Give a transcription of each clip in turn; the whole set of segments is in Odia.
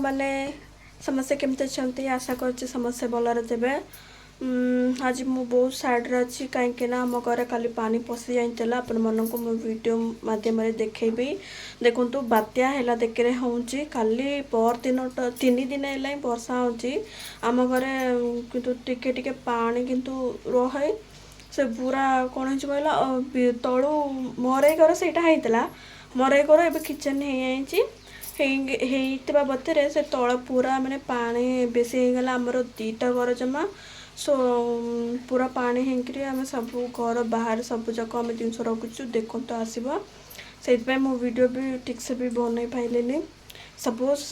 ସାଙ୍ଗମାନେ, ସମସ୍ତେ କେମିତି ଅଛନ୍ତି? ଆଶା କରୁଛି ସମସ୍ତେ ଭଲରେ ଥିବେ। ଆଜି ମୁଁ ବହୁତ ସାଡ଼ରେ ଅଛି, କାହିଁକି ନା ଆମ ଘରେ କାଲି ପାଣି ପଶି ଯାଇଥିଲା। ଆପଣମାନଙ୍କୁ ମୁଁ ଭିଡ଼ିଓ ମାଧ୍ୟମରେ ଦେଖେଇବି। ଦେଖନ୍ତୁ, ବାତ୍ୟା ହେଲା ଦେଖିରେ ହେଉଛି। କାଲି ପରଦିନ 3 ଦିନ ହେଲା ହିଁ ବର୍ଷା ହେଉଛି। ଆମ ଘରେ କିନ୍ତୁ ଟିକେ ଟିକେ ପାଣି କିନ୍ତୁ ରହେ। ସେ ପୁରା କ'ଣ ହେଇଛି କହିଲ, ତଳୁ ମରେଇ ଘର ସେଇଟା ହେଇଥିଲା। ମରେଇ ଘର ଏବେ କିଚେନ୍ ହେଇଯାଇଛି। ହେଇଥିବା ଭିତରେ ସେ ତଳ ପୁରା ମାନେ ପାଣି ବେଶୀ ହେଇଗଲା। ଆମର ଦୁଇଟା ଘର ଜମା, ସୋ ପୁରା ପାଣି ହେଇକିରି ଆମେ ସବୁ ଘର ବାହାରେ ସବୁ ଯାକ ଆମେ ଜିନିଷ ରଖୁଛୁ। ଦେଖନ୍ତୁ, ଆସିବ। ସେଇଥିପାଇଁ ମୁଁ ଭିଡ଼ିଓ ବି ଠିକ୍ସେ ବି ବନେଇ ପାରିଲିନି। ସପୋଜ୍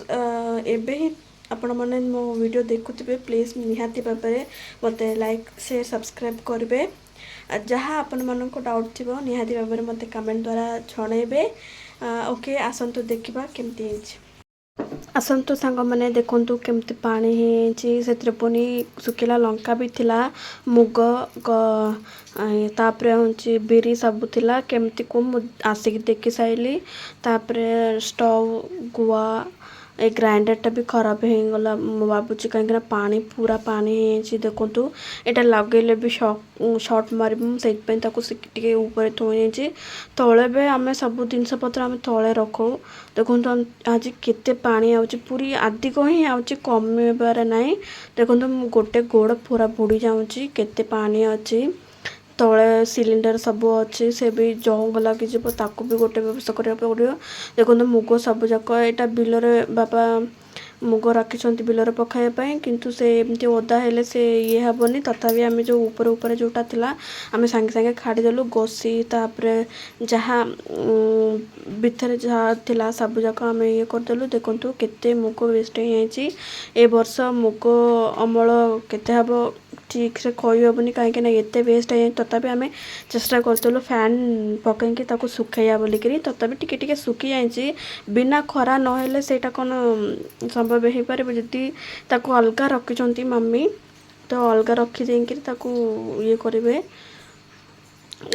ଏବେ ହିଁ ଆପଣମାନେ ମୋ ଭିଡ଼ିଓ ଦେଖୁଥିବେ, ପ୍ଲିଜ୍ ନିହାତି ଭାବରେ ମୋତେ ଲାଇକ୍, ସେୟାର, ସବସ୍କ୍ରାଇବ୍ କରିବେ। ଆଉ ଯାହା ଆପଣମାନଙ୍କ ଡାଉଟ୍ ଥିବ, ନିହାତି ଭାବରେ ମୋତେ କମେଣ୍ଟ ଦ୍ୱାରା ଜଣାଇବେ। ଓକେ, ଆସନ୍ତୁ ଦେଖିବା କେମିତି ହେଇଛି। ଆସନ୍ତୁ ସାଙ୍ଗମାନେ, ଦେଖନ୍ତୁ କେମିତି ପାଣି ହେଇଯାଇଛି। ସେଥିରେ ପୁଣି ଶୁଖିଲା ଲଙ୍କା ବି ଥିଲା, ମୁଗ, ତାପରେ ହେଉଛି ବିରି ସବୁ ଥିଲା। କେମିତିକୁ ମୁଁ ଆସିକି ଦେଖି ସାରିଲି। ତାପରେ ଷ୍ଟଭ୍, ଗୁଆ, ଏ ଗ୍ରାଇଣ୍ଡରଟା ବି ଖରାପ ହେଇଗଲା ମୁଁ ଭାବୁଛି, କାହିଁକିନା ପାଣି ପୁରା ପାଣି ହେଇଯାଇଛି। ଦେଖନ୍ତୁ, ଏଇଟା ଲଗେଇଲେ ବି ସର୍ଟ ମାରିବ। ମୁଁ ସେଇଥିପାଇଁ ତାକୁ ଟିକେ ଉପରେ ଥୋଇ ଦେଇଛି। ତଳେ ବି ଆମେ ସବୁ ଜିନିଷ ପତ୍ର ଆମେ ତଳେ ରଖୁ। ଦେଖନ୍ତୁ, ଆଜି କେତେ ପାଣି ଆଉଛି। ପୁରୀ ଅଧିକ ହିଁ ଆଉଛି, କମିବାର ନାହିଁ। ଦେଖନ୍ତୁ, ମୁଁ ଗୋଟେ ଗୋଡ଼ ପୁରା ବୁଡ଼ି ଯାଉଛି, କେତେ ପାଣି ଅଛି। ତଳେ ସିଲିଣ୍ଡର ସବୁ ଅଛି, ସେ ବି ଜଙ୍ଗ ଲାଗିଯିବ। ତାକୁ ବି ଗୋଟେ ବ୍ୟବସ୍ଥା କରିବାକୁ ପଡ଼ିବ। ଦେଖନ୍ତୁ, ମୁଗ ସବୁ ଯାକ ଏଇଟା ବିଲରେ ବାପା ମୁଗ ରଖିଛନ୍ତି ବିଲରେ ପକାଇବା ପାଇଁ। କିନ୍ତୁ ସେ ଏମିତି ଓଦା ହେଲେ ସେ ଇଏ ହେବନି। ତଥାପି ଆମେ ଯେଉଁ ଉପରେ ଉପରେ ଯେଉଁଟା ଥିଲା, ଆମେ ସାଙ୍ଗେ ସାଙ୍ଗେ କାଢ଼ିଦେଲୁ ଘଷି। ତାପରେ ଯାହା ଭିତରେ ଯାହା ଥିଲା, ସବୁ ଯାକ ଆମେ ଇଏ କରିଦେଲୁ। ଦେଖନ୍ତୁ, କେତେ ମୁଗ ୱେଷ୍ଟ ହେଇଯାଇଛି। ଏ ବର୍ଷ ମୁଗ ଅମଳ କେତେ ହେବ, ଠିକ୍ସେ କହିହେବନି, କାହିଁକି ନା ଏତେ ୱେଷ୍ଟ ହେଇଯାଇଛି। ତଥାପି ଆମେ ଚେଷ୍ଟା କରିଥିଲୁ ଫ୍ୟାନ୍ ପକାଇକି ତାକୁ ଶୁଖେଇବା ବୋଲିକିରି। ତଥାପି ଟିକେ ଟିକେ ଶୁଖି ଯାଇଛି। ବିନା ଖରା ନହେଲେ ସେଇଟା କ'ଣ ସମ୍ଭବ ହେଇପାରିବ? ଯଦି ତାକୁ ଅଲଗା ରଖିଛନ୍ତି ମମ୍ମି, ତ ଅଲଗା ରଖିଦେଇକିରି ତାକୁ ଇଏ କରିବେ।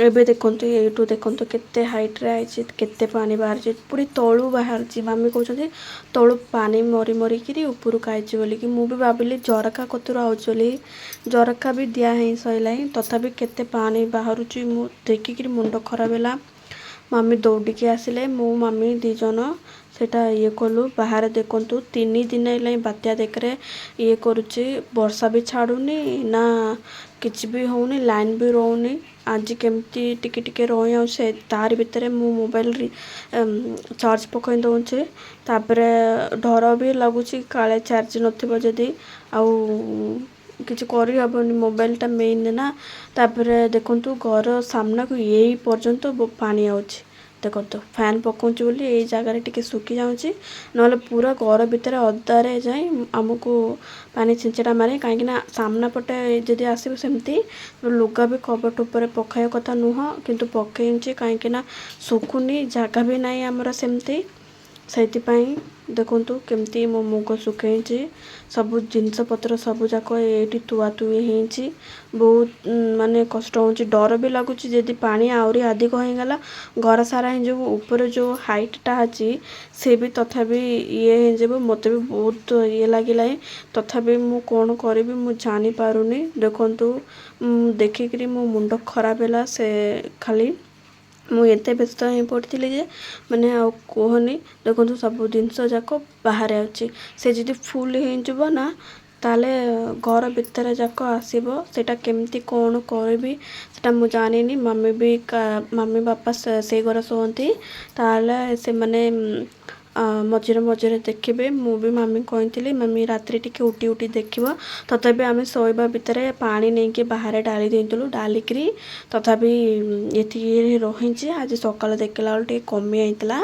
ଏବେ ଦେଖନ୍ତୁ, ଏଇଠୁ ଦେଖନ୍ତୁ କେତେ ହାଇଟ୍ରେ ଆଇଛି, କେତେ ପାଣି ବାହାରୁଛି। ପୁଣି ତଳୁ ବାହାରୁଛି। ମାମି କହୁଛନ୍ତି ତଳୁ ପାଣି ମରି ମରିକିରି ଉପରକୁ ଆଇଛି ବୋଲିକି। ମୁଁ ବି ଭାବିଲି ଝରକା କତୁରୁ ଆଉଛି ବୋଲି। ଝରକା ବି ଦିଆ ହେଇ ସରିଲାଣି, ତଥାପି କେତେ ପାଣି ବାହାରୁଛି। ମୁଁ ଦେଖିକିରି ମୁଣ୍ଡ ଖରାପ ହେଲା। ମାମି ଦୌଡ଼ିକି ଆସିଲେ। ମୁଁ ମାମି ଦୁଇ ଜଣ ସେଇଟା ଇଏ କଲୁ ବାହାରେ। ଦେଖନ୍ତୁ, 3 ଦିନ ହେଲାଣି ବାତ୍ୟା ଦେଖରେ ଇଏ କରୁଛି। ବର୍ଷା ବି ଛାଡ଼ୁନି ନା କିଛି ବି ହେଉନି, ଲାଇନ୍ ବି ରହୁନି। ଆଜି କେମିତି ଟିକେ ଟିକେ ରହିଯାଉଛି, ସେ ତାରି ଭିତରେ ମୁଁ ମୋବାଇଲ ଚାର୍ଜ ପକାଇ ଦେଉଛି। ତାପରେ ଡର ବି ଲାଗୁଛି, କାଳେ ଚାର୍ଜ ନଥିବ ଯଦି ଆଉ କିଛି କରିହେବନି। ମୋବାଇଲଟା ମେନ୍ ନା। ତାପରେ ଦେଖନ୍ତୁ, ଘର ସାମ୍ନାକୁ ଏଇ ପର୍ଯ୍ୟନ୍ତ ପାଣି ଆଉଛି। ଦେଖନ୍ତୁ, ଫ୍ୟାନ୍ ପକାଉଛି ବୋଲି ଏଇ ଜାଗାରେ ଟିକେ ଶୁଖି ଯାଉଛି, ନହେଲେ ପୁରା ଘର ଭିତରେ ଓଦାରେ ଯାଇ ଆମକୁ ପାଣି ଛିଞ୍ଚଡ଼ା ମାରେ। କାହିଁକିନା ସାମ୍ନା ପଟେ ଯଦି ଆସିବ ସେମିତି ଲୁଗା ବି କବାଟ ଉପରେ ପକାଇବା କଥା ନୁହଁ, କିନ୍ତୁ ପକେଇଛି, କାହିଁକିନା ଶୁଖୁନି, ଜାଗା ବି ନାହିଁ ଆମର ସେମିତି। ସେଇଥିପାଇଁ ଦେଖନ୍ତୁ କେମିତି ମୋ ମୁଗ ଶୁଖେଇଛି। ସବୁ ଜିନିଷ ପତ୍ର ସବୁ ଯାକ ଏଇଠି ଥୁଆ ଥୁଇ ହେଇଛି। ବହୁତ ମାନେ କଷ୍ଟ ହେଉଛି, ଡର ବି ଲାଗୁଛି। ଯଦି ପାଣି ଆହୁରି ଅଧିକ ହେଇଗଲା, ଘର ସାରା ହେଇଯିବ। ଉପରେ ଯେଉଁ ହାଇଟ୍ଟା ଅଛି, ସେ ବି ତଥାପି ଇଏ ହେଇଯିବ। ମୋତେ ବି ବହୁତ ଇଏ ଲାଗିଲାଣି। ତଥାପି ମୁଁ କ'ଣ କରିବି, ମୁଁ ଜାଣିପାରୁନି। ଦେଖନ୍ତୁ, ଦେଖିକିରି ମୋ ମୁଣ୍ଡ ଖରାପ ହେଲା। ସେ ଖାଲି ମୁଁ ଏତେ ବ୍ୟସ୍ତ ହେଇ ପଡ଼ିଥିଲି ଯେ ମାନେ ଆଉ କୁହନି। ଦେଖନ୍ତୁ, ସବୁ ଜିନିଷ ଯାକ ବାହାରେ ଅଛି। ସେ ଯଦି ଫୁଲ୍ ହେଇଯିବ ନା, ତାହେଲେ ଘର ଭିତରେ ଯାକ ଆସିବ। ସେଇଟା କେମିତି କ'ଣ କରିବି, ସେଇଟା ମୁଁ ଜାଣିନି। ମମି ବି, ମମି ବାପା ସେଇ ଘରେ ଶୁଅନ୍ତି, ତାହେଲେ ସେମାନେ ମଝିରେ ମଝିରେ ଦେଖିବେ। ମୁଁ ବି ମାମି କହିଥିଲି, ମାମି ରାତିରେ ଟିକେ ଉଠି ଉଠି ଦେଖିବ। ତଥାପି ଆମେ ଶୋଇବା ଭିତରେ ପାଣି ନେଇକି ବାହାରେ ଢାଳି ଦେଇଥିଲୁ। ଢାଳିକିରି ତଥାପି ଏତିକି ରହିଛି। ଆଜି ସକାଳେ ଦେଖିଲା ବେଳକୁ ଟିକେ କମି ଯାଇଥିଲା।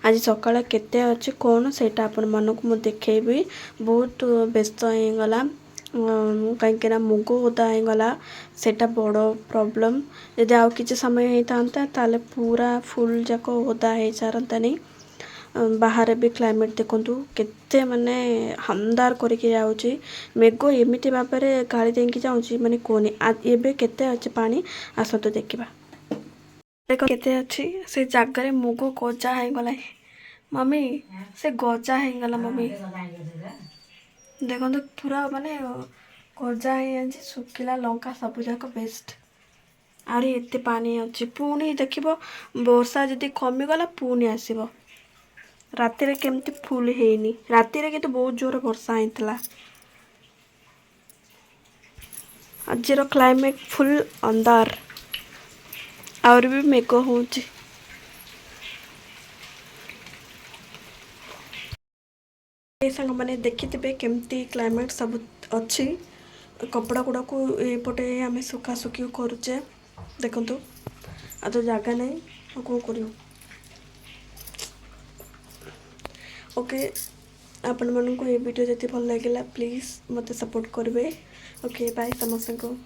ଆଜି ସକାଳେ କେତେ ଅଛି କ'ଣ, ସେଇଟା ଆପଣମାନଙ୍କୁ ମୁଁ ଦେଖେଇବି। ବହୁତ ବ୍ୟସ୍ତ ହେଇଗଲା, କାହିଁକିନା ମୁଗ ଓଦା ହେଇଗଲା, ସେଇଟା ବଡ଼ ପ୍ରୋବ୍ଲେମ୍। ଯଦି ଆଉ କିଛି ସମୟ ହେଇଥାନ୍ତା, ତାହେଲେ ପୁରା ଫୁଲ୍ ଯାକ ଓଦା ହେଇସାରନ୍ତାନି। ବାହାରେ ବି କ୍ଲାଇମେଟ୍ ଦେଖନ୍ତୁ, କେତେ ମାନେ ଅନ୍ଧାର କରିକି ଯାଉଛି। ମେଘ ଏମିତି ଭାବରେ ଗାଳି ଦେଇକି ଯାଉଛି, ମାନେ କୁହନି। ଏବେ କେତେ ଅଛି ପାଣି, ଆସନ୍ତୁ ଦେଖିବା। ଦେଖ, କେତେ ଅଛି। ସେ ଜାଗାରେ ମୁଗ ଗଜା ହେଇଗଲା ମମି, ସେ ଗଜା ହେଇଗଲା ମମି। ଦେଖନ୍ତୁ ପୁରା ମାନେ ଗଜା ହେଇଯାଇଛି, ଶୁଖିଲା ଲଙ୍କା ସବୁଯାକ ବେଷ୍ଟ। ଆହୁରି ଏତେ ପାଣି ଅଛି, ପୁଣି ଦେଖିବ ବର୍ଷା ଯଦି କମିଗଲା ପୁଣି ଆସିବ। ରାତିରେ କେମିତି ଫୁଲ୍ ହେଇନି, ରାତିରେ କିନ୍ତୁ ବହୁତ ଜୋର ବର୍ଷା ହେଇଥିଲା। ଆଜିର କ୍ଲାଇମେଟ୍ ଫୁଲ୍ ଅନ୍ଧାର, ଆହୁରି ବି ମେଘ ହେଉଛି। ସାଙ୍ଗମାନେ ଦେଖିଥିବେ କେମିତି କ୍ଲାଇମେଟ୍ ସବୁ ଅଛି। କପଡ଼ା ଗୁଡ଼ାକୁ ଏପଟେ ଆମେ ଶୁଖାଶୁଖି କରୁଛେ ଦେଖନ୍ତୁ। ଆଉ ତ ଜାଗା ନାହିଁ, ଆଉ କ'ଣ କରିବୁ? ଓକେ, ଆପଣମାନଙ୍କୁ ଏ ଭିଡ଼ିଓ ଯଦି ଭଲ ଲାଗିଲା ପ୍ଲିଜ୍ ମୋତେ ସପୋର୍ଟ କରିବେ। ଓକେ, ବାଏ ସମସ୍ତଙ୍କୁ।